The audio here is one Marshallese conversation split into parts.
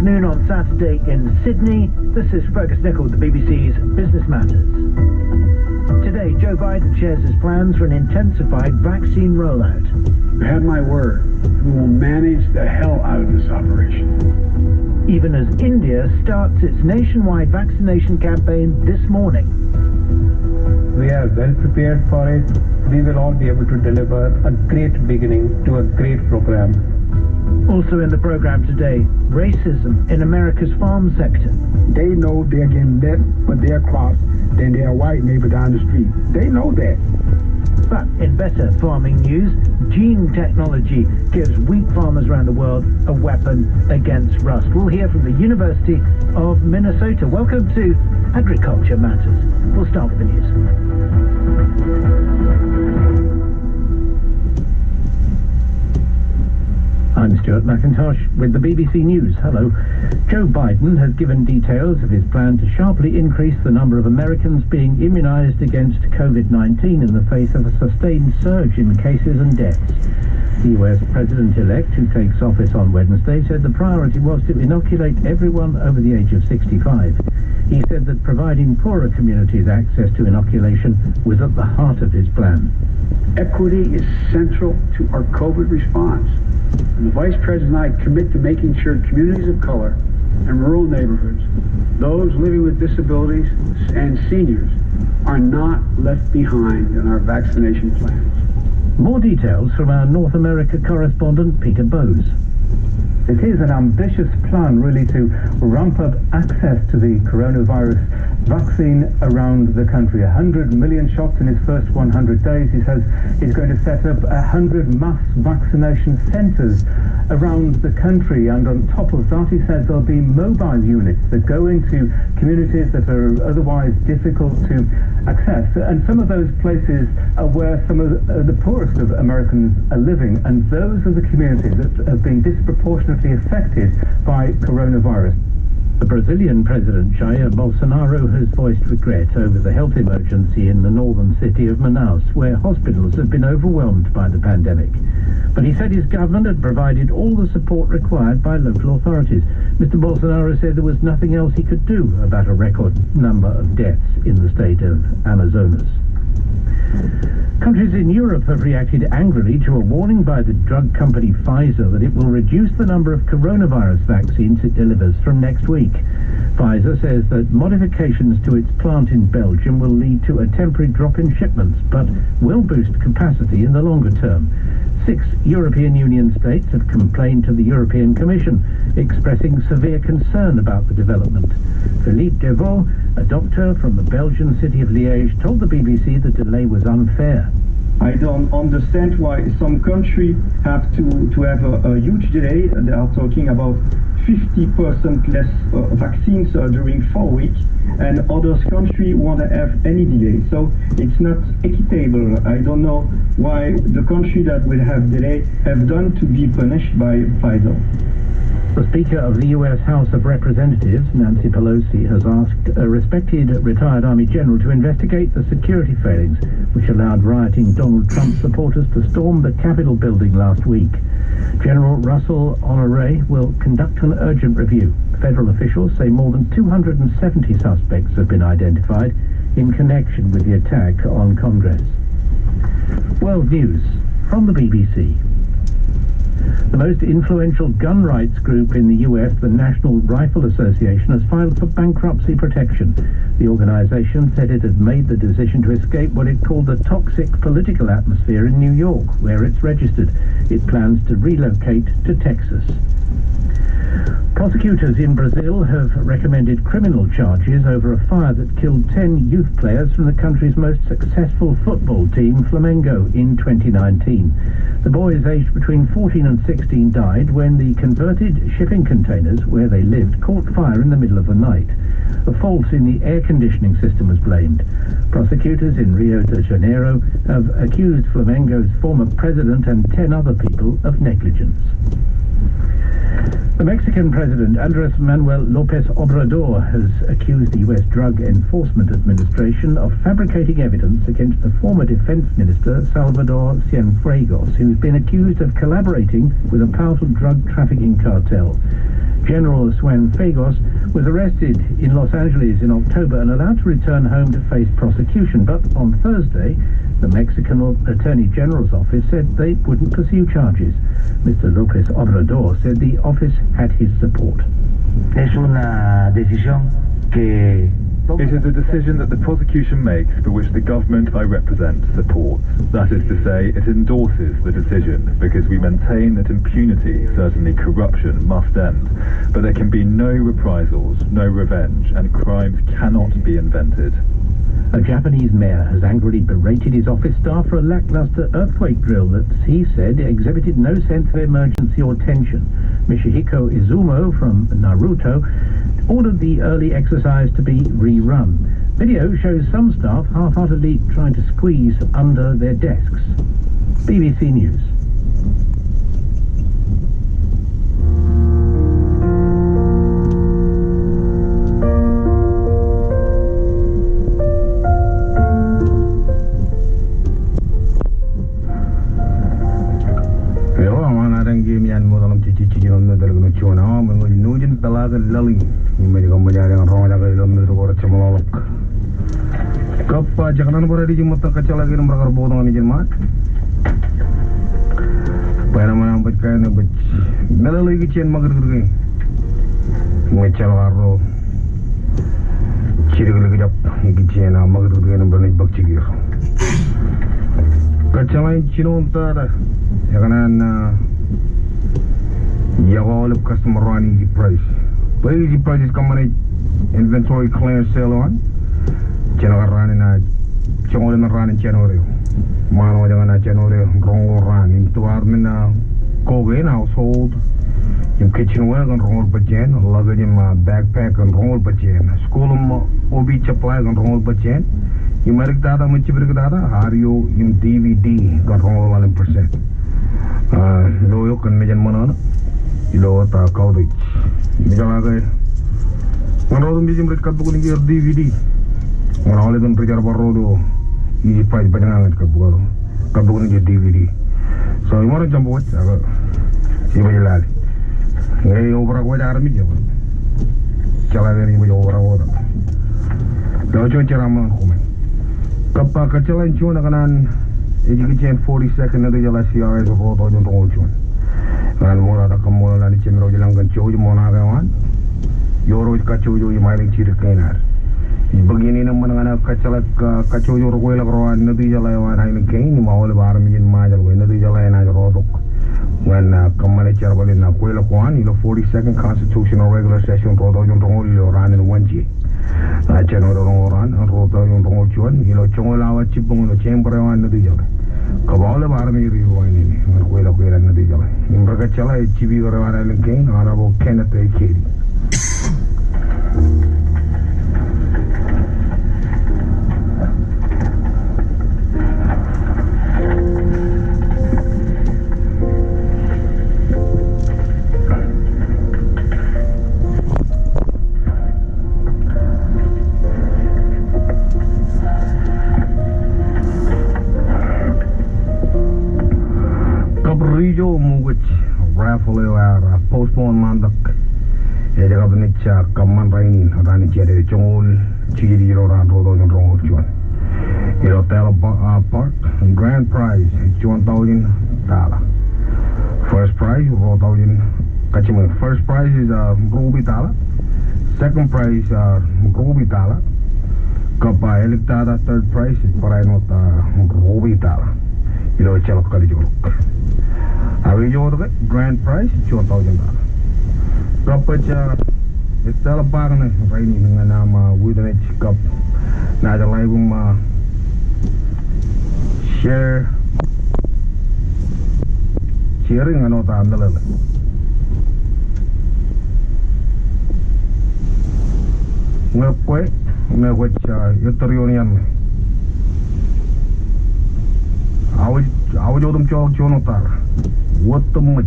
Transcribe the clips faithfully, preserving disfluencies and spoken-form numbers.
Noon on Saturday in Sydney. This is Fergus Nichol with the B B C's Business Matters. Today, Joe Biden shares his plans for an intensified vaccine rollout. You have my word. We will manage the hell out of this operation. Even as India starts its nationwide vaccination campaign this morning. We are well prepared for it. We will all be able to deliver a great beginning to a great program. Also in the program today, racism in America's farm sector. They know they're getting less for their crops than their white neighbor down the street. They know that. But in better farming news, gene technology gives wheat farmers around the world a weapon against rust. We'll hear from the University of Minnesota. Welcome to Agriculture Matters. We'll start with the news. I'm Stuart McIntosh with the B B C News. Hello. Joe Biden has given details of his plan to sharply increase the number of Americans being immunized against COVID nineteen in the face of a sustained surge in cases and deaths. The U S president-elect, who takes office on Wednesday, said the priority was to inoculate everyone over the age of sixty-five. He said that providing poorer communities access to inoculation was at the heart of his plan. Equity is central to our COVID response. And the Vice President and I commit to making sure communities of color and rural neighborhoods, those living with disabilities, and seniors are not left behind in our vaccination plans. More details from our North America correspondent, Peter Bowes. It is an ambitious plan, really, to ramp up access to the coronavirus vaccine around the country. A hundred million shots in his first one hundred days. He says he's going to set up a hundred mass vaccination centers around the country. And on top of that, he says there'll be mobile units that go into communities that are otherwise difficult to access. And some of those places are where some of the, uh, the poorest of Americans are living. And those are the communities that have been disproportionately affected by coronavirus. The Brazilian President Jair Bolsonaro has voiced regret over the health emergency in the northern city of Manaus, where hospitals have been overwhelmed by the pandemic. But he said his government had provided all the support required by local authorities. Mister Bolsonaro said there was nothing else he could do about a record number of deaths in the state of Amazonas. Countries in Europe have reacted angrily to a warning by the drug company Pfizer that it will reduce the number of coronavirus vaccines it delivers from next week. Pfizer says that modifications to its plant in Belgium will lead to a temporary drop in shipments, but will boost capacity in the longer term. Six European Union states have complained to the European Commission, expressing severe concern about the development. Philippe Devaux, a doctor from the Belgian city of Liège, told the B B C the delay was unfair. I don't understand why some country have to, to have a, a huge delay. They are talking about fifty percent less, uh, vaccines, uh, during four weeks, and others country won't have any delay. So it's not equitable. I don't know why the country that will have delay have done to be punished by Pfizer. The Speaker of the U S House of Representatives, Nancy Pelosi, has asked a respected retired Army general to investigate the security failings which allowed rioting Donald Trump supporters to storm the Capitol building last week. General Russell Honore will conduct an urgent review. Federal officials say more than two hundred and seventy suspects have been identified in connection with the attack on Congress. World News from the B B C. The most influential gun rights group in the U S, the National Rifle Association, has filed for bankruptcy protection. The organization said it had made the decision to escape what it called the toxic political atmosphere in New York, where it's registered. It plans to relocate to Texas. Prosecutors in Brazil have recommended criminal charges over a fire that killed ten youth players from the country's most successful football team, Flamengo, in twenty nineteen. The boys, aged between fourteen and sixteen, died when the converted shipping containers where they lived caught fire in the middle of the night. A fault in the air conditioning system was blamed. Prosecutors in Rio de Janeiro have accused Flamengo's former president and ten other people of negligence. The Mexican President, Andrés Manuel López Obrador, has accused the U S Drug Enforcement Administration of fabricating evidence against the former Defense Minister, Salvador Cienfuegos, who's been accused of collaborating with a powerful drug trafficking cartel. General Cienfuegos was arrested in Los Angeles in October and allowed to return home to face prosecution. But on Thursday, the Mexican Attorney General's office said they wouldn't pursue charges. Mister López Obrador said the office had his support. Es una decisión que It is a decision that the prosecution makes, for which the government I represent supports. That is to say, it endorses the decision, because we maintain that impunity, certainly corruption, must end. But there can be no reprisals, no revenge, and crimes cannot be invented. A Japanese mayor has angrily berated his office staff for a lackluster earthquake drill that he said exhibited no sense of emergency or tension. Michihiko Izumo from Naruto ordered the early exercise to be rerun. Video shows some staff half-heartedly trying to squeeze under their desks. B B C News. Eo, aṃ an adeañ ke eṃṃan ṃootḷọk im jejjet jiljino im etal kōn juon awa, ṃōk ñe ej nujin peḷaakin laḷ in im ej kōṃṃan adeañ roñjake ilo mejād ko rejjeṃḷọk. Kab, ah, jekōṇaan barāinwōt ṃōttan kōjjeḷā kein im rekar bōktok ñan ijin ṃaan. Bwe en eṃṃan aṃ baj kain, baj meḷeḷe ikijjien ṃakūtkūt kein. Im ejjeḷọk arro jidikdik jab ikijjien, ah, ṃakūtkūt kein im renaaj bōk jikier. Kōjjeḷā in jinoin tata ekōṇaan, ah, iọkwe aolep customer ro an Easy Price. Bwe Easy Price ej kōṃṃane inventory clearance sale eo an. Jen kar raan in, ah, joñoul emān raan in January eo. Ṃaan wōt ñan, ah, January eo, roñoul raan in department, ah, ko kein, household im kitchenware kōn roñoul bajjien, luggage im, ah, backpack kōn roñoul bajjien, school im, ah, opiij supply kōn roñoul bajjien, im edik tata im jibdik tata, audio im D V D kōn roñoul ḷalem percent. Ah, ilo eok kōn mejān ṃōṇōṇō, ilo wōt, ah, kautiej. Im ejeḷā ke ñan ro otemjej im rej kappukot nejier D V D, ñan aolepen ri-jerbal ro ilo Easy Price, bajjek ñan kappukot, kappukot nejier D V D. So, imaroñ jaṃ bōk wōj, ak ij baj lale. Ñe eobrak wōj armej, ej baj. Jeḷā ke ij baj eobrak wōt. Ilo juon jeraaṃṃan kōṃṃan. Kab, ah, kōjjeḷā in juon ekōṇaan ej ikijjien forty-second Nitijeḷā C R S ruo tọujin roñoul juon. Ñan ṃool tata kaṃṃoolol Anij Jemem ro ej lañ kōn jouj im oṇaake eo an. Ewōr wōj kajjojo im aelōñ jidik kein ad. Ij bōk iien in eṃṃan ñan aō kajjeḷā, ah, kajjojo ri-kweilọk ro an Nitijeḷā eo an aelōñ kein im aolep armej in Ṃajeḷ bwe Nitijeḷā enaaj rotok ñan, ah, kōṃṃane jerbal in, ah, kweilọk ko an ilo forty-second constitutional regular session ruo tọujin roñoul ilo raan in Wōnje. Ah, January roñoul raan, ruo tọujin roñoul juon, ilo joñoul awa jibboñ ilo chamber eo an Nitijeḷā. Kab aolep armej ri-ruwainene ñan kweilọk kein an Nitijeḷā. Im ri-kōjjeḷā ej speaker eo an aelōñ kein, Honorable Kenneth A. Kelly. Kab rijo im ukōt raffle eo ear postpone ṃaantak ej kab naaj kōṃṃan rainin, raan in Jādede, joñoul jiljino raan ruo tọujin roñoul juon. Ilo Tala Ba-, ah, Park, grand prize, juon tọujin tala. First prize, ruo tọujin, kajjiṃwe, first prize is, ah, rūkūbi tala. Second prize, ah, rūkūbi tala. Kab, ah, āliktata, third prize, barāinwōt, ah, rūkūbi tala. Ilo ejjeḷọk kallijoḷọk. Ak ijo wōt ke, grand prize, juon tọujin tala. Kab baj, ah, ej tala bak ṇe rainin ñan aṃ, ah, witness kab naaj live im, ah, share, sharing ñan wōt aṃ meḷeḷe. Ñe kwe, ñe kwōj, ah, ettōr ioon iaan ṇe. Aō, aō wōj otemjej juon tala. Wōt tōmej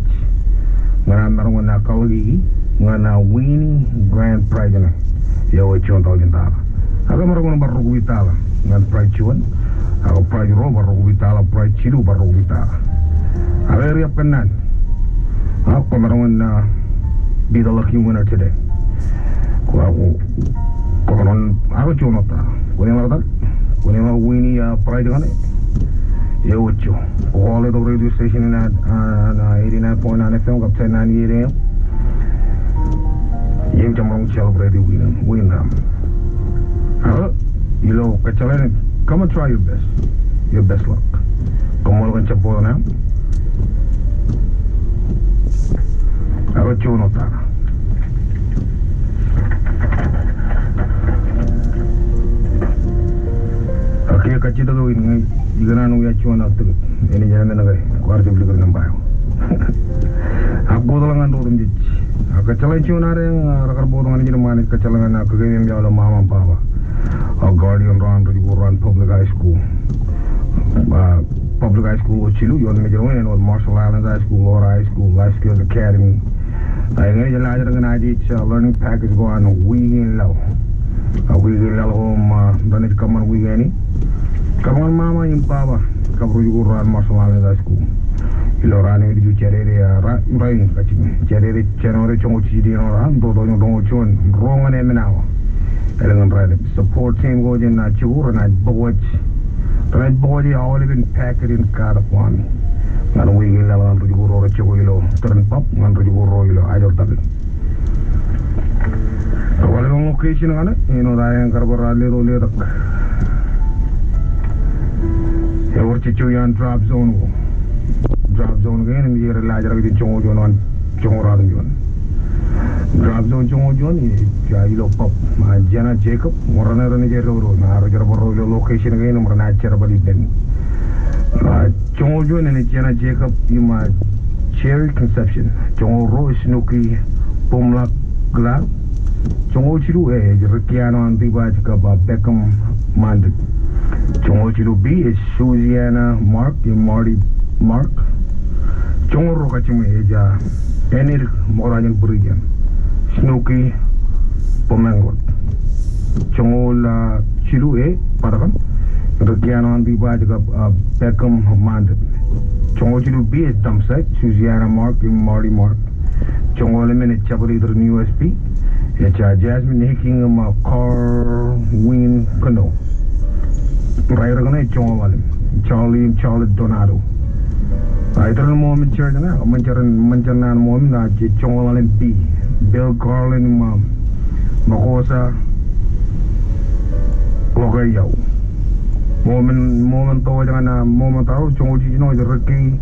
ñan aṃ maroñ in kōḷḷāiki ñan winning grand prize ṇe. Eo ej juon tọujin tala. Ak maroñ in bar rūkūbi tala ñan prize juon. Ak prize ruo bar rūkūbi tala, prize jilu bar rūkūbi tala. Ak area eo kōnnaan. Ak kwōmaroñ in, ah, Be the lucky winner today. Kwō, kwō, kwō kōṇaan, ak juon wōt ta. Kwōn ḷak etal, kwōn ḷak win e, ah, prize kaṇe. Ewōr juon. Kwō call e tok radio station in ad, ah, na eighty-nine point nine F M, kab ten ninety-eight A M. Im jemaroñ celebrate win, win, um, ak ilo kōjjeḷā in, come and try your best. Your best luck. Koṃṃool kōn jab bōktok ṇe aṃ. Ak juon wōt ta. Ak kiiō kajjitōk eo in ñe ikōṇaan wia juon aō tikōt. Enaaj men ke kwaar jab likūt nōṃba eo. Ak bōktok ñan ro otemjej. Ak kōjjeḷā juon ad eñ, ah, rekar bōktok ñan ijin ṃaan ej kōjjeḷā ñan, ah, kōkeememej aolep ṃaṃa im baba. Ah, guardian ro an rijikuuḷ ro an public high school. Ah, public high school eo jilu, ioon Mājro in, āinwōt Marshall Islands High School, Lora High School, Life Skills Academy. Ah, eñin ej laajrak kōn aje, ah, learning package ko an wiik in laḷ. Ah, wiik in laḷ ko im, ah, renaaj kōṃṃan wiik in. Kab ñan ṃaṃa im baba kab rijikuuḷ ro an Marshall Islands High School. Ilo raan eo ilju Jādede, ah, ra-, rainin kajjitōk. Jādede January joñoul jiljino raṇ, ro tok joñoul juon, ruo ñan emān awa. Elōñ in raelep. Support team ko jān, ah, jikuuḷ renaaj bōk wōj. Renaaj bōk wōj aolepen packet in katak ko ami. Ñan wiik in laḷ ñan rijikuuḷ ro rej jokwe ilo tōre in pub, ñan rijikuuḷ ro ilo ajortak in. Aolepen location kaṇe, āinwōt aer kar bar letok letok. Ewōr jejjo iaan drop zone ko. Drop zone kein im ej laajrak jān joñoul juon ñan joñoul ratimjuon. Drop zone joñoul juon, ej, ah, ilo pub, ah, Jenna Jacob, ṃōrane renaaj erreo ro, ñe rej jerbal ro ilo location kein im renaaj jerbal ippāmi. Ah, joñoul juon eṇ ej Jenna Jacob im, ah, Cherry Conception. Joñoul ruo Snooki Bumlak Glar. Joñoul jilu A ej Rikkiano Antipaj kab, ah, Beckham Mandit. Joñoul jilu B ej Susiana Mark im Marty Mark. Joñoul ruo kajjiṃwe ej, ah, Enid Morajan Burijan. Snooki Bumlak Glar. Joñoul, ah, jilu A, bōktok in, Rikkiano Antipaj kab, ah, Beckham Mandit. Joñoul jilu B ej Dumpsite, Susiana Mark im Marty Mark. Joñoul emān ej jabdewōt in U S B. Ej, ah, Jasmine Hiking im, ah, Carwin Kano. Raerro kaṇe joñoul ḷalem. Charlie im Charlotte Donato. Ah, itōn ṃōmin jeje ṇe, ṃōn jeje, ṃōn jeje ṇe ṃōmin, ah, ej joñoul ḷalem B. Bill Garland im, ah, Makosa Lokayao. Ṃōmin, ṃōmin towōj ñan, ah, ṃōmin taro, joñoul jiljino ej Ricky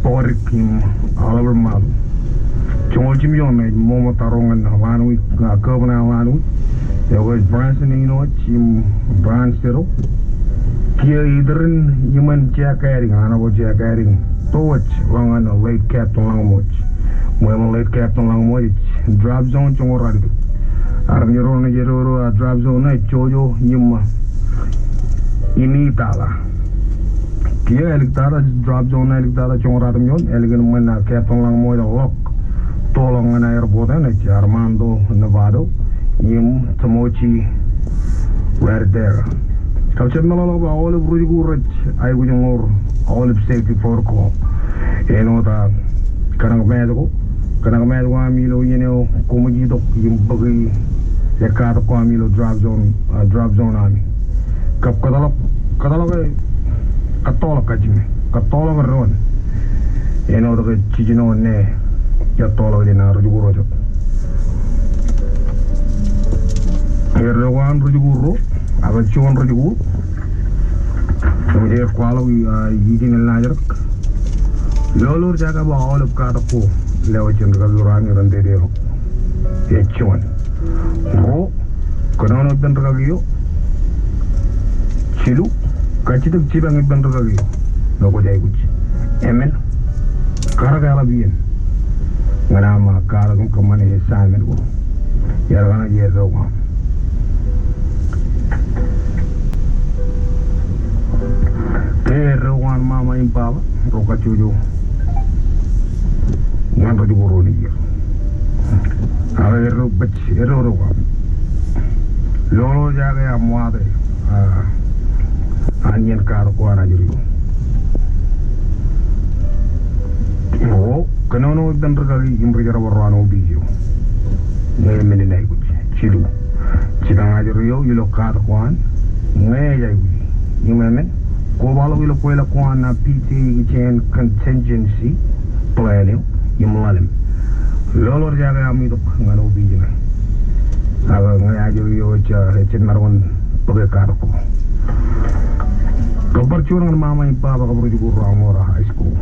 Bōkdik im Oliver Malu. Joñoul jimjuon ej ṃōmin taro ñan Lanwi, ah, kōbōṇa Lanwi. Eo ej Branson Inoch im Ron Sero. Kiiō itōn iṃōn Jack Adding, Honorable Jack Adding. Towōj ḷọk ñan late Captain Lañmoj. Ṃweo ṃōn late Captain Lañmoj ej drop zone joñoul ralitōk. Armej ro renaaj erreo ro, ah, drop zone ṇe ej jojo im, ah, Ini Tata. Kiiō āliktata, drop zone āliktata joñoul ratimjuon, ālikin ṃōn, ah, Captain Lañmoj ḷọk. Toḷọk ñan airport eṇ ej Armando Novato im Timothy Radera. Kab jab meḷọkḷọk bwe aolep rijikuuḷ rej aikuj in ḷoor aolep safety protocol. Āinwōt, ah, kōṇak mask ko, kōṇak mask ko ami ilo iien eo koṃij itok im bōki ekkatak ko ami ilo drop zone, ah, drop zone ami. Kab kōtḷọk, kōtḷọk e, kōtḷọk kajjime, kōtḷọk doon. Āinwōt ke jiljino ṇe, kōtḷọk jān, ah, rijikuuḷ ro jet. Erreo ko an rijikuuḷ ro, ak juon rijikuuḷ. Im ej kwaḷọk, ah, ijin in laajrak. Lolo jake bwe aolep katak ko lewōj jān rikaki ro ami ren dedeḷọk. Ej juon. Ruo, kōnono ippān rikaki eo. Jilu, kajjitōk jipañ ippān rikaki eo ilo kwōj aikuj. Emān, karōk eḷap iien ñan aṃ katak im kōṃṃane assignment ko. Iar kaṇe erreo ko aṃ. Ke erreo ko an ṃaṃa im baba ro kajjojo ñan rijikuuḷ ro nejier. Ak erreo, bōk erreo ro ko aṃ. Lolo jake aṃ wate, ah, an iien katak ko an ajri eo. Ruo, kōnono ippān rikaki im ri jerbal ro an opiij eo. Ñe men in aikuj. Jilu. Jipañ ajri eo ilo katak ko an. Ñe ej aikuj. Im emān. Kobaḷọk ilo kweilọk ko an P T A ikijjien contingency plan eo. Im ḷalem. Lolorjake aṃ itok ñan opiij ṇe. Ak ñe ajri eo ej, ejjab maroñ in bōke katak ko. Kab bar juon ñan mama im baba kab ri-jikuuḷ ro aṃ wōr high school.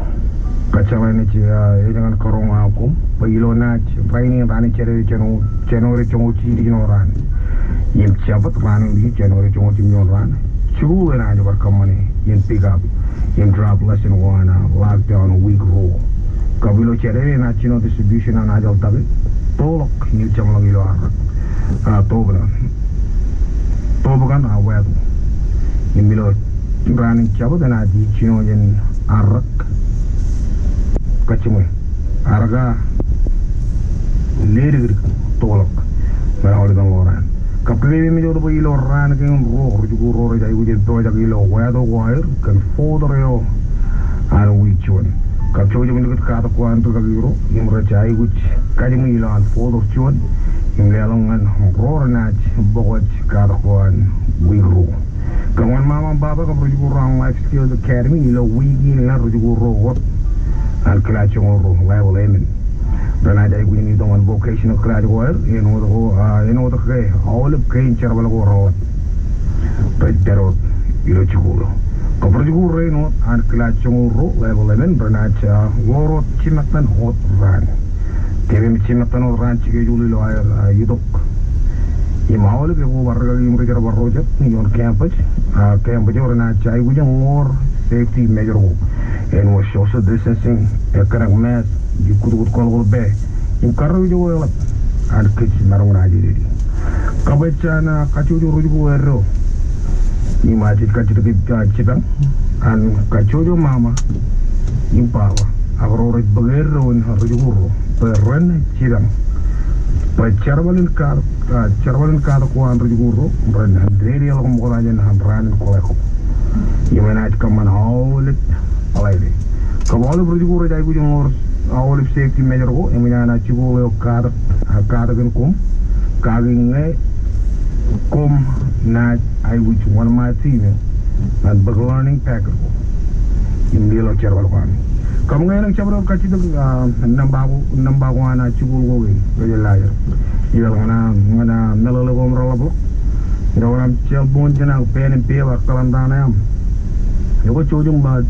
Kōjjeḷā naaj, ah, ej ñan karoñ aō koṃ bwe ilo naaj rainin raan in January joñoul, January joñoul jiljino raan im Jabōt raan in January joñoul jimjuon raan. Jikuuḷ enaaj bar kōṃṃane in pick up im drop lesson ko an, ah, lockdown wiik ruo. Kab ilo January enaaj jino distribution an ajri tok. Toḷọk im jeṃḷọk ilo arrak. Ah, tobōn an. Tobōn an, ah, wāto. Im ilo raan in Jabōt enaaj jino jān arrak. Kajjiṃwe. Arrak a ledikdik toḷọk ñan aolepen ḷoor an. Kab kōmij wōt bwe ilo raan kein ruo ri-jikuuḷ ro rej aikuj in pojak ilo wāto ko aer kōn folder eo an wiik juon. Kab jouj im likūt katak ko an rikaki ro im rej aikuj kajiṃwe ilowaan folder juon im leḷọk ñan ro renaaj bōk wōj katak ko an wiik ruo. Kab ñan mama im baba kab ri-jikuuḷ ro an Life Skills Academy ilo wiik in ḷọk ri-jikuuḷ ro wōt an kilaaj joñoul ruo, level emān. Renaaj aikuj in itok ñan vocational class ko aer, āinwōt ko, ah, āinwōt ke aolep kein jerbal ko reḷap. Rej pād wōt ilo jikuuḷ eo. Kab ri-jikuuḷ rein wōt an kilaaj joñoul ruo, level emān, renaaj, ah, ḷoor wōt jimettan wōt raan. Kōmij jimettan wōt raan schedule ilo aer, ah, itok. Im aolep ekobar rikaki im ri jerbal ro jet ioon campus, ah, campus eo renaaj aikuj in ḷoor safety measure ko. Āinwōt social distancing, ekōṇak mask, im kutkut kwōlkwōl pā, im karreoik eo eḷap an kōj maroñ in ajededi. Kab ej an, ah, kajjojo ri-jikuuḷ eddo. Im ajej kajjitōk ippa jipañ an kajjojo mama im baba ak ro rej bōk eddo in ri-jikuuḷ ro bwe ren jipañ bwe jerbal in katak, ah, jerbal in katak ko an ri-jikuuḷ ro ren dede ḷọk ṃokta jān an raan in kōḷḷā ko. Im enaaj kōṃṃan aolep ḷalem. Kab aolep ri-jikuuḷ rej aikuj in ḷoor aolep safety measure ko, eṃōj an jikuuḷ eo katak, ah, katak in koṃ, kaki ñe koṃ naaj aikuj wōnṃaanḷọk team eo ñan bōk learning packet ko im leḷọk jerbal ko ami. Kab ñe elōñ jabdewōt kajjitōk, ah, nōṃba ko, nōṃba ko an jikuuḷ ko kein rej lajōr. Iar ñan, ñan meḷeḷe ko im reḷapḷọk. Iar ñan cell phone jeṇe ak pen im peba ak kaḷan ta ṇe aṃ. Ekwe jouj im, ah,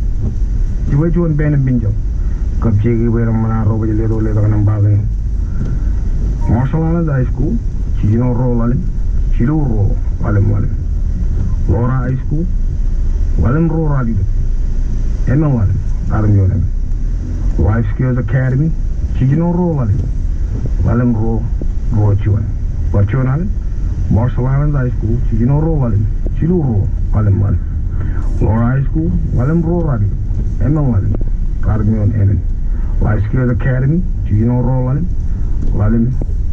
jibwe juon pen im pencil. Kab jeiki bwe en ṃōṇōṇō bwe jen letok letok nōṃba kein. Marshall Islands High School, jiljino ruo ḷalem, jilu ruo ḷalem ḷalem. Laura High School, ḷalem ruo ralitōk, emān ḷalem, ratimjuon emān. Life Skills Academy, jiljino ruo ḷalem, ḷalem ruo, ruo juon. Bar juon alen, Marshall Islands High School, jiljino ruo ḷalem, jilu ruo ḷalem ḷalem. Laura High School, ḷalem ruo ralitōk, emān ḷalem, ratimjuon emān. Life Skills Academy, jiljino ruo ḷalem, ḷalem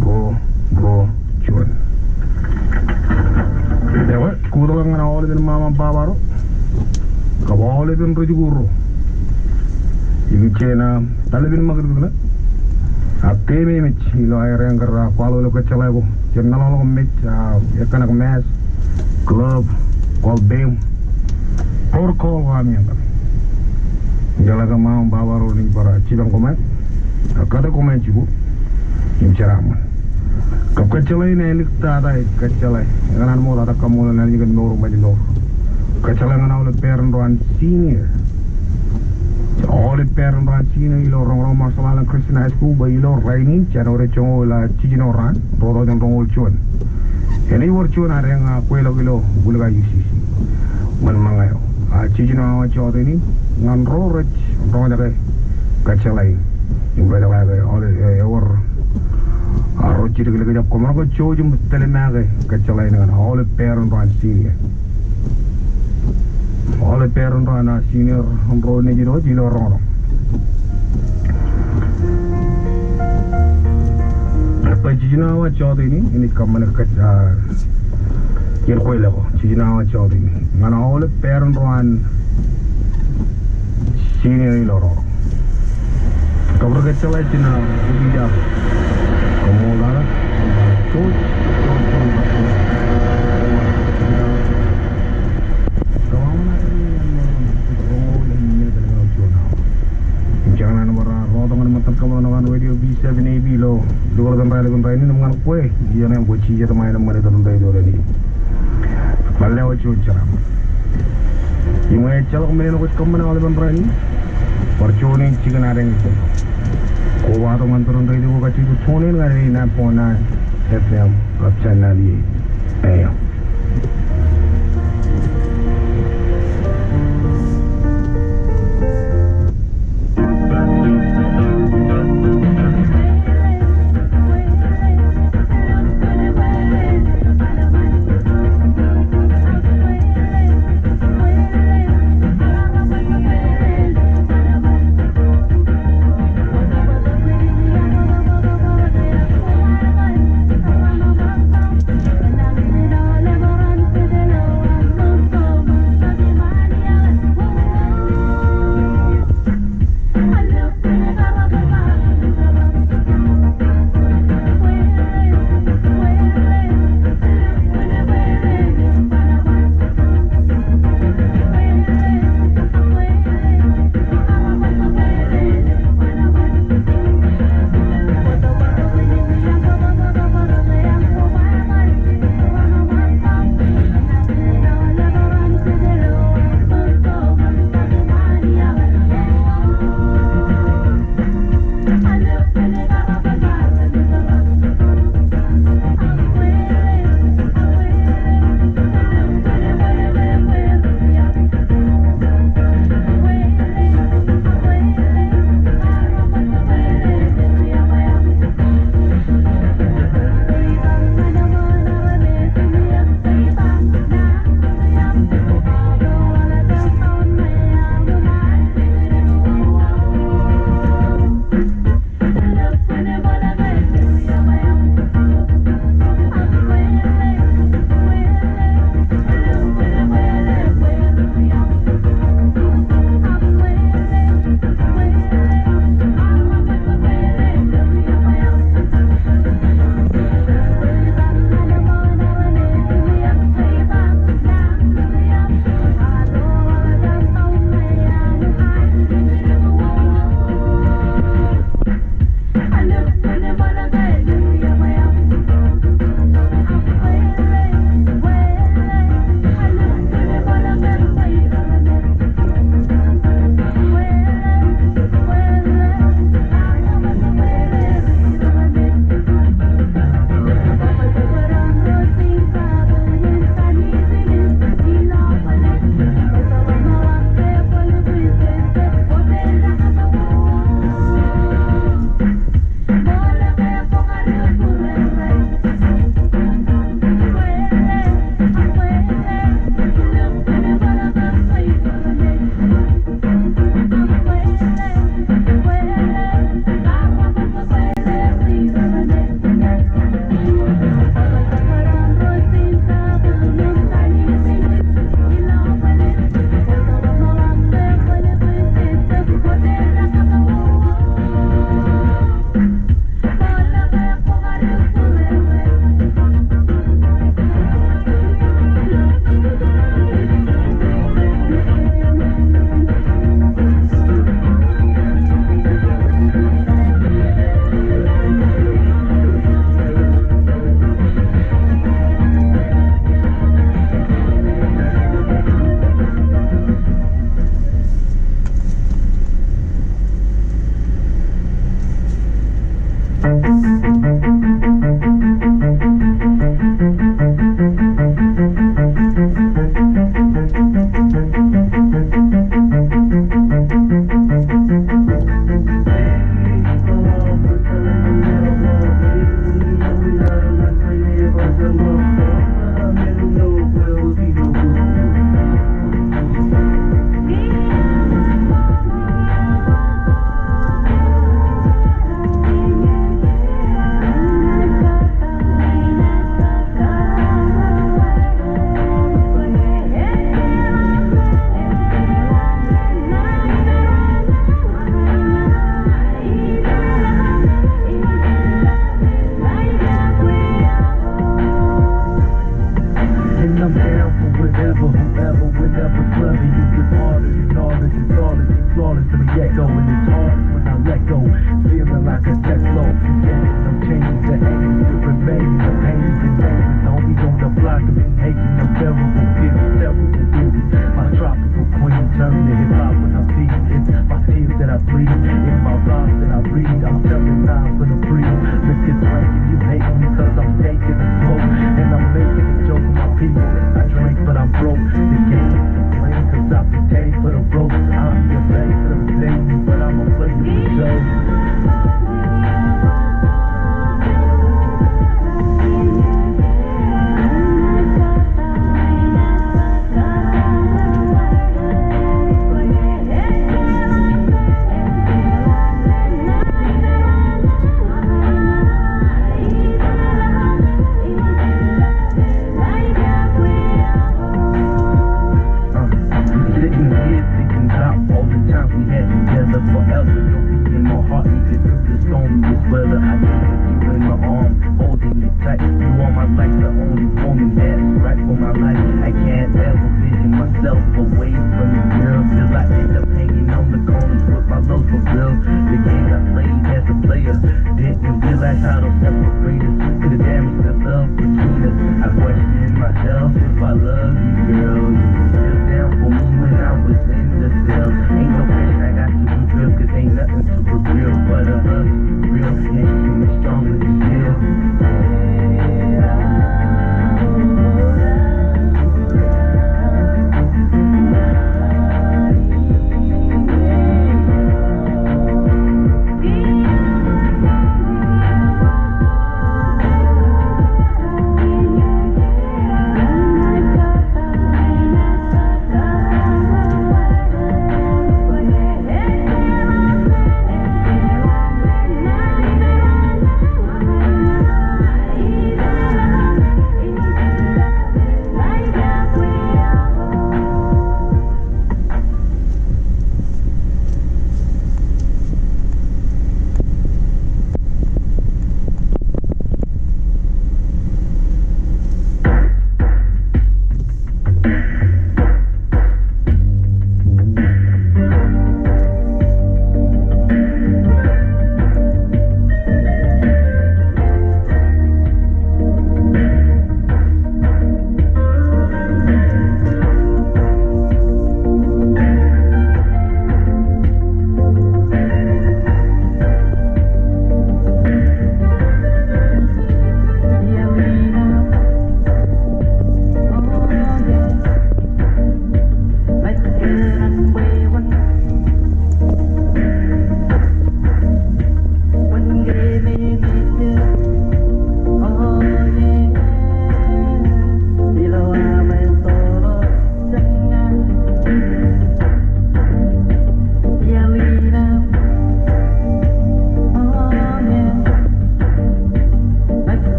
ruo, ruo juon. Ekwe, kōtḷọk ñan aolepen ṃaṃa im baba ro, kab aolepen ri-jikuuḷ ro. Ikijjien, ah, taḷpen ṃakūtkūt ṇe. Ak keememej ilo aer anchor, ah, kwaḷọk ilo kōjjeḷā ko. Jen meḷọkḷọk mej, ah, ekōṇak mask, glove, kwaḷ peiṃ. Protocol ko ami anchor. Ijeḷā ke ṃaṃa im baba ro renaaj bar, ah, jipañ koṃ, ah, kate koṃ jikuuḷ im jeraaṃṃan. Kab kōjjeḷā in āliktata ej kōjjeḷā. Ekōṇaan ṃoktata kaṃṃoolol Anij kōn mour im ṃōj mour. Kōjjeḷā ñan aolep parent ro an senior. Aolep parent ro an senior ilo roñroñ Marshall Islands Christian High School bwe ilo rainin, January joñoul, ah, jiljino raan, ruo tọujin roñoul juon. Enaaj wōr juon ad eñ, ah, kweilọk ilo Wūlka U C C. Ṃōn ṃōñā eo. Ah, jiljino awa jọteen in, ñan ro rej roñjake kōjjeḷā in. Im kōjjeḷā ke aolep, eh, ewōr, ah, ro jidikdik jab koṃ roñ ke jouj im tōl make kōjjeḷā in ñan aolep parent ro an senior. Aolep parent ro an, ah, senior ro nejid wōt ilo roñroñ. Bwe jiljino awa jọteen in, inaaj kōṃṃane kōj, ah, iien kweilọk ko, jiljino awa jọteen in. Ñan aolep parent ro an senior ilo roñroñ. Kab ri kōjjeḷā jān aō ijab. Koṃṃool Anij. Jouj, jouj, jouj. Im jañin bar rọọltok ñan ṃōttan kōṃṃan eo an Radio V seven A B ilo lukkuun raelep in rainin im ñan kwe, iien eṇ kwōj jijet ṃae in ṃanit ro ilo rainin. Bar lewōj juon jeraaṃṃan. Im ñe ejjeḷọk men eṇ kwōj kōṃṃane aolepen rainin, bar juon in jikin ad eñin. Kobatok ñan peran radio ko kajjitōk tune in ñan eighty-nine point nine F M, kab ten ninety-eight A M. Like you are my life, the only woman that's right for my life. I can't ever vision myself away from you, girl, till I end up hanging on the corners with my lows for real. The games I played as a player, didn't realize how those separate us. To the damage the love between us. I question myself if I love you, girl. You were still down for me when I was in the cell. Ain't no pain I got to reveal, 'cause ain't nothing to reveal but a love real and you is stronger than steel.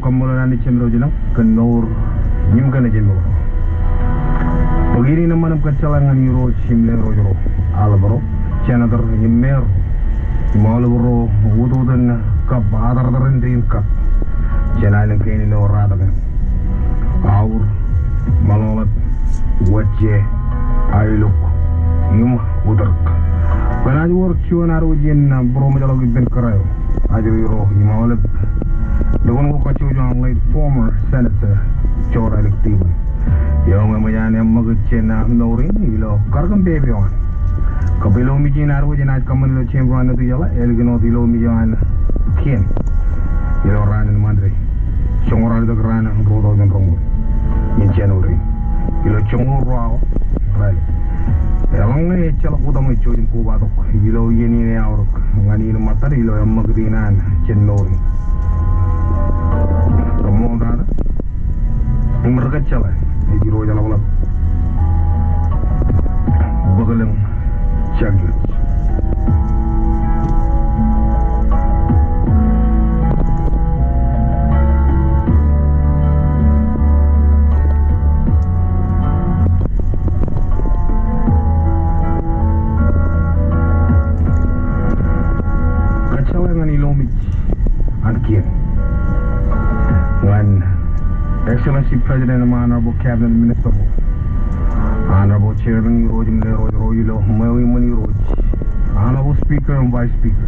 Kaṃṃoolol Anij Jemem ro ilañ kōn mour im kōn ejemmour. Bōk in eṃṃan im kōjjeḷā ñan irooj im lerooj ro, aḷap ro, senator im mayor, im aolep ro wōtwōt in kab atartaren dein kab jān aelōñ kein ilo ratak in. Aur, Maḷoḷap, Wōjje, Aeluk, im Utōk. Bwe enaaj wōr juon ad wōj iien būroṃōjḷọk ippān kōrā eo, ajri ro im aolep lukkuun ko kajjojo an late former Senator Jora Elik Tiban, eo eṃōj an eṃṃakūt jān mour in ilo karōk im pepe eo an. Kab ilo mej in ad wōj enaaj kōṃṃan ilo chamber eo an Nitijeḷā, ālikin wōt ilo mej eo an kien ilo raan in Monday, joñoul ralitōk raan ruo taujin roñoul in January, ilo joñoul ruo awa ralitōk. Eḷaññe ejjeḷọk utaṃwe jouj im kobatok ilo iien in eaorōk ñan in ṃōttad ilo eṃṃakūt in an jān mour in. Kaṃṃoolol Tata im ri kōjjeḷā ej Irooj eḷapḷap bōk lōñ jān kōj. Kōjjeḷā ñan ilomej an kien. Ñan Excellency President im Honorable Cabinet Minister ko, Honorable Chairman irooj im lerooj ro ilo ṃweo iṃōn irooj, Honorable Speaker im Vice Speaker,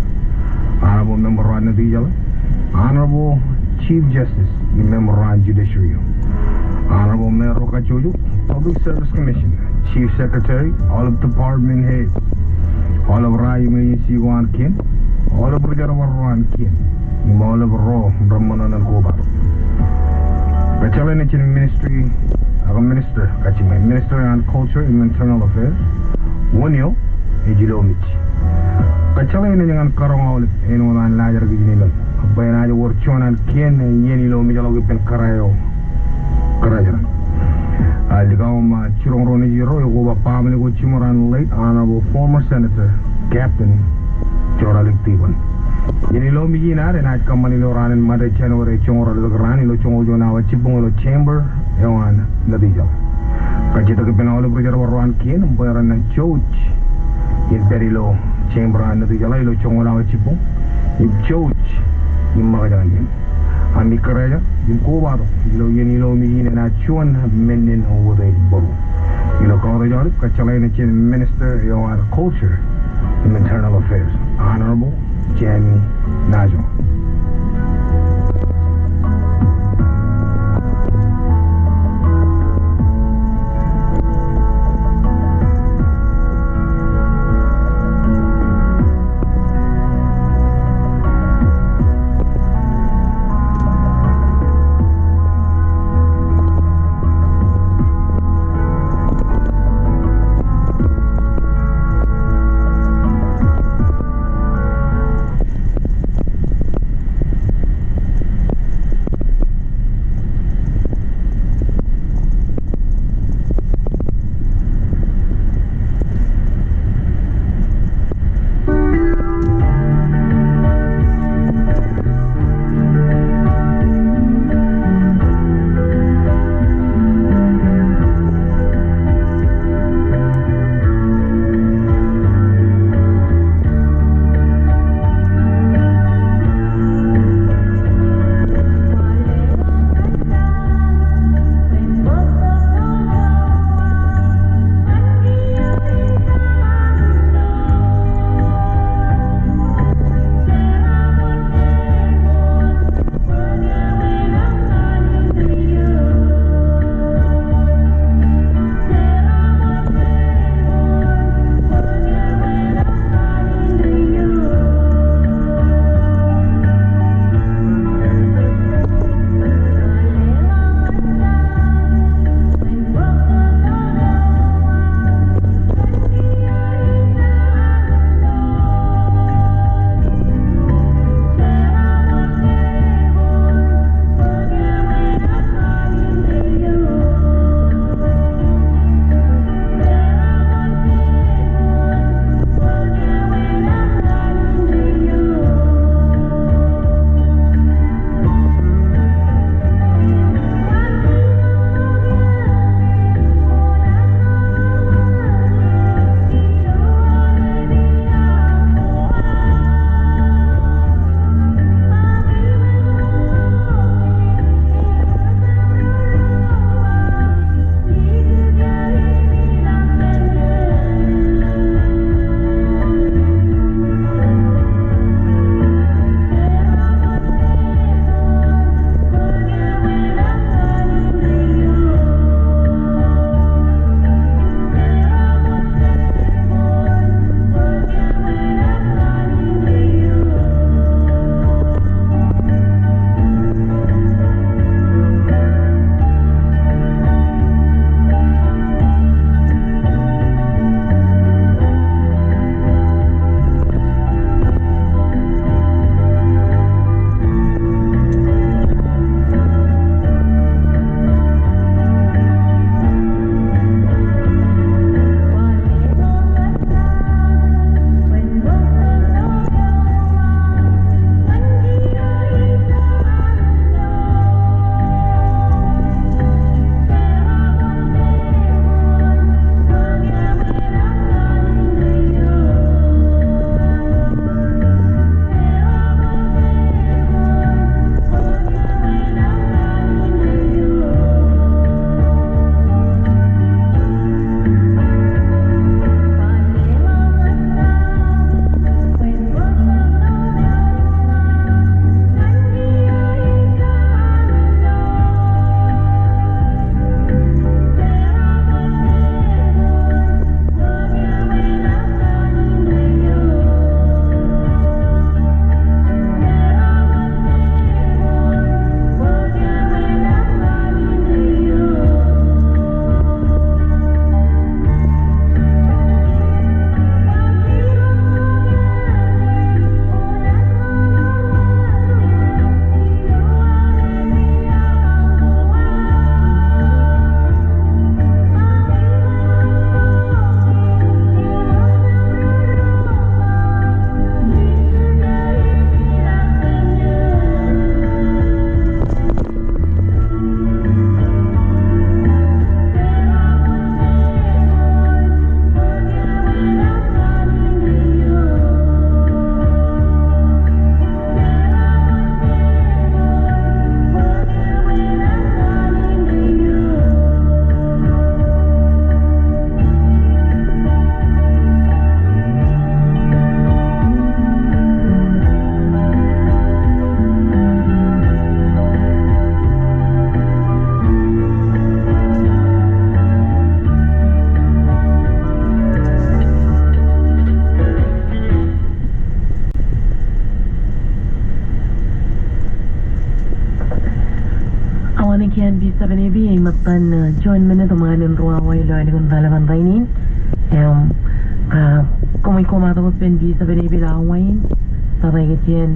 Honorable Member ro an Nitijeḷā, Honorable Chief Justice im Member ro an Judiciary, Honorable Mayor ro kajjojo, Public Service Commission, Chief Secretary, aolep department head, aolep ro an agency ko an kien, aolep ri jerbal ro an kien, im aolep ro reṃṃan in kobatok. Kōjjeḷā eṇ jān ministry, ak minister, kajjiṃwe, Minister an Culture im Internal Affairs, wōn eo ej ilomej. Kōjjeḷā eṇ ñan karoñ aolep āinwōt an laajrak ijin ilo bwe enaaj wōr juon an kien iien ilomejḷọk ippān kōrā eo kōrā eo. Ālikin aō ṃōk jiroñ ro nejirro eo koba baaṃle ko jiṃor an late Honorable former Senator Captain Jora Elik Tiban. Iien ilomej in ad enaaj kōṃṃan ilo raan in Monday, January joñoul ralitōk raan ilo joñoul juon awa jibboñ ilo chamber eo an Nitijeḷā. Kajjitōk ippān aolep ri jerbal ro an kien im bwe ren jouj in pād ilo chamber eo an Nitijeḷā ilo joñoul awa jibboñ im jouj in ṃōkaj ñan kien. Ami kōrā eo im kobatok ilo iien ilomej in enaaj juon men in wōt ej bōro. Ilo kautiej aolep, kōjjeḷā eṇ jān Minister eo an Culture im Internal Affairs, Honorable Tammy Najo. Ej ṃōttan, eh, juon minit ṃaan in ruo awa ilo ālikin raelep in rainin. Im, ah, koṃij komatok ippān D seven A B ilo awa in. Tata ikijjien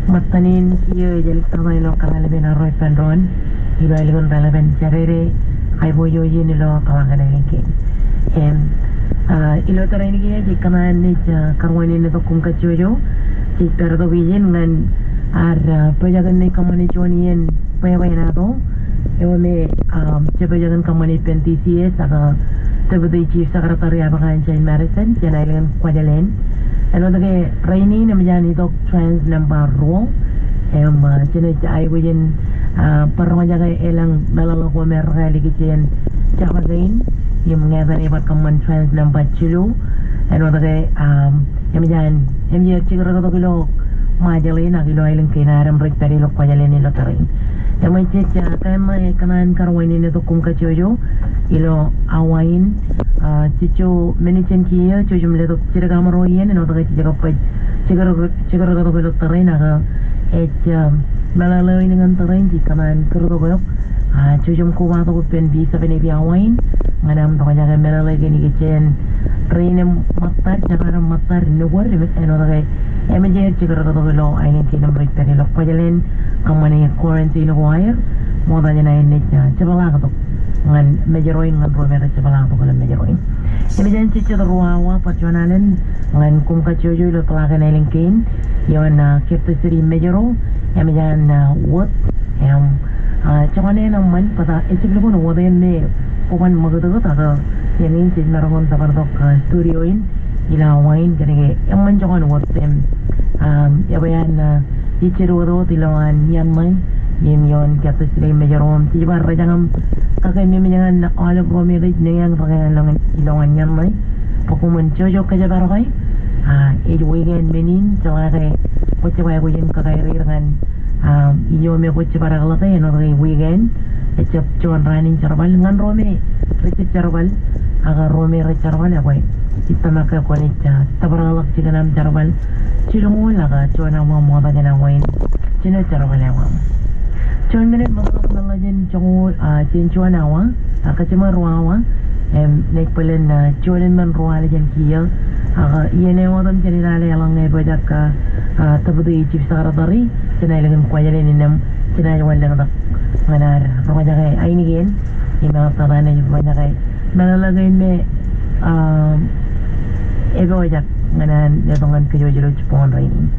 ṃōttan in kiiō ej āliktata ilo kōrā ḷap in arro ippān doon ilo ālikin raelep in Jādede aiboojoj in ilo kōḷaak in ālikin kein. Im, ah, ilo tōre in kiiō jej kōṇaan naaj, ah, karuwainene tok koṃ kajjojo. Jej pād tok ijin ñan ad, ah, pojak in naaj kōṃṃane juon iien bwebwenato. Eo me, um, jepojak in kōṃṃane ippān D C S ak Deputy Chief Secretary Abak Anjay Madison jān aelōñ in Kuwajleen. Āinwōt ke rainin eṃōj an itok tranche nōṃba ruo. Im, uh, jenaaj aikuj in, uh, bar roñjake elōñ meḷeḷe ko me rekāāl ikijjien jabōn kein. Im ñāāt ṇe bar kōṃṃan tranche nōṃba jilu. Āinwōt ke, um, eṃōj an, eṃōj er jikidik tok ilo Ṃajeḷ in ak ilo aelōñ kein ad im rej pād ilo Kuwajleen ilo tōre in. Eṃōj jej, ah, kōṇaan karuwainene tok koṃ kajjojo ilo awa in, ah, jejjo minit jān kiiō, jouj im letok jidik aṃro iien, āinwōt ke jej kab baj jikidik, jikidik tok ilo tōre in ak ej, ah, meḷeḷe in ñan tōre in jej kōṇaan kūr tok eok. Ah, jouj im koba tok ippān D seven A B awa in ñan aṃ roñjake meḷeḷe kein ikijjien rein im ṃōttad, jekar im ṃōttad, nukōt, im āinwōt ke eṃōj aer jikidik tok ilo aelōñ kein im rej pād ilo Kuwajleen kōṃṃane quarantine ko aer, ṃokta jān aer naaj, ah, jepḷaak tok ñan Mājro in, ñan ro me rej jepḷaak tok ilo Mājro in. Eṃōj an jejjet ruo awa bar juon alen ñan koṃ kajjojo ilo kōḷaak in ālikin kein ioon, ah, Capital City Mājro. Eṃōj an, ah, wōt, im, ah, joñan eṇ eṃṃan, bōtab ejjab lukkuun wōt eṇ me kwōban ṃakūtkūt ak, ah, eñin jej maroñ in tōpar tok, ah, studio in ilo awa in kōnke eṃṃan joñan wōt im, ah, ebwe an, ah, ejjab wōt wōt ilowaan iaan ṇe im ioon Capital City Mājro im jej bar rejañem kake memejañ ñan aolep ro me rej neñeañ rekōṇaan ilowaan iaan ṇe bwe koṃwin jouj kōjparok e. Ah, ej weekend men in, jeḷā ke kwōj jab aikuj in kōkāār er ñan, ah, ijo me kwōj jab bar ekḷọke, āinwōt ke weekend, ejjab juon raan in jerbal ñan ro me rej jab jerbal, ak ro me rej jerbal ebwe ij tōmak ke kwōnaaj, ah, tōprakḷọk jikin aṃ jerbal jilñuul ak juon awa ṃokta jān awa in jino jerbal eo aṃ. Juon minit ṃōtḷọk meḷeḷe jān joñoul, ah, jān juon awa, ah, kōjeṃaan ruo awa, im, naaj bōlen, ah, juon im men ruo al jān kiiō, ak, ah, iien eo otem jān ilo al eḷaññe epojak, ah, ah, Deputy Chief Secretary jān aelōñ in Kuwajleen in im jenaaj wanlōñtak ñan ad roñjake ainikien im eḷaptata naaj roñjake meḷeḷe kein me, ah, epojak ñan an letok ñan kōjwōj ilo jibboñ in rainin.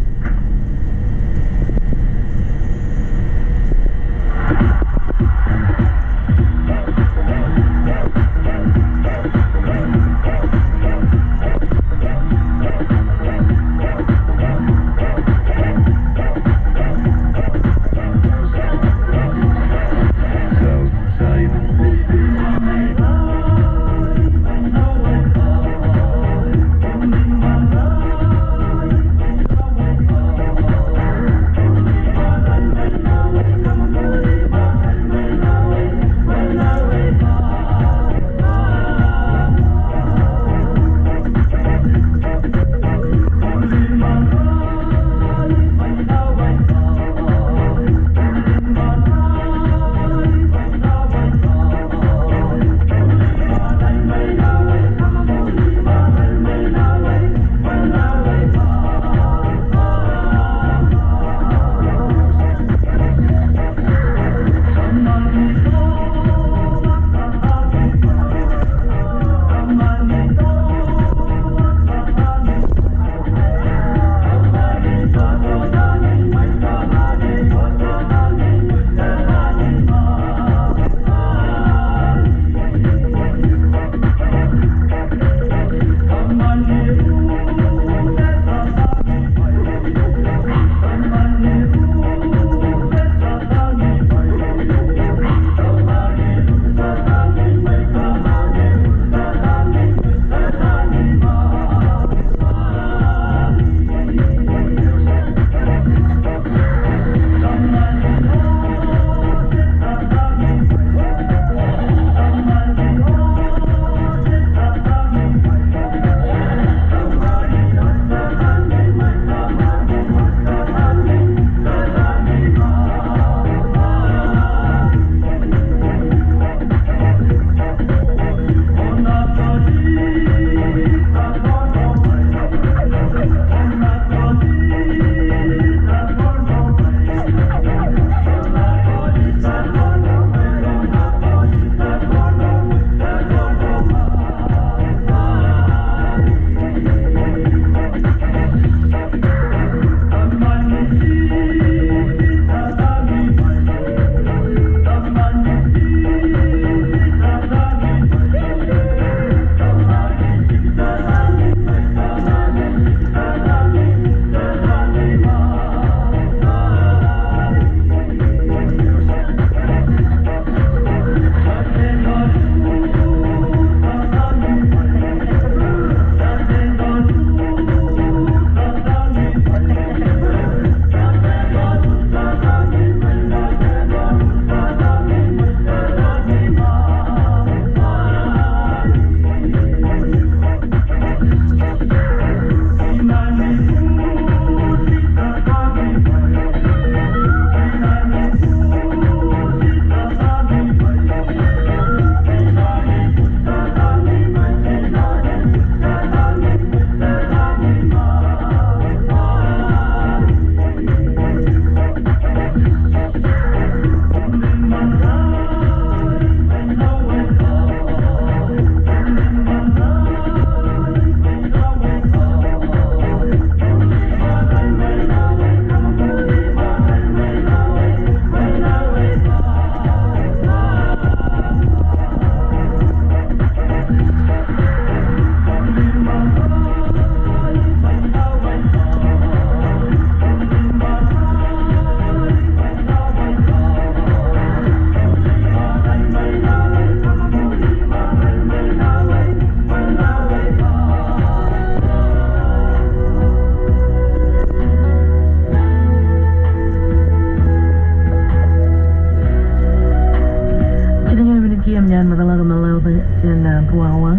Wawa,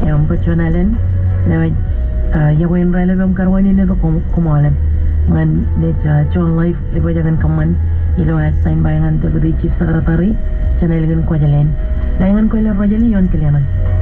im bwe juon alen, eo ej, ah, iọkwe in raelep im kar wāween in itok koṃ, koṃ aolep. Ñan naaj, ah, juon live, ej bwe jen kōṃṃan, ilo ad sign by ñan Deputy Chief Secretary, Jeneral Kwajalein. Ḷe ñan kwōle Rojali ioon kileṇ eṇ.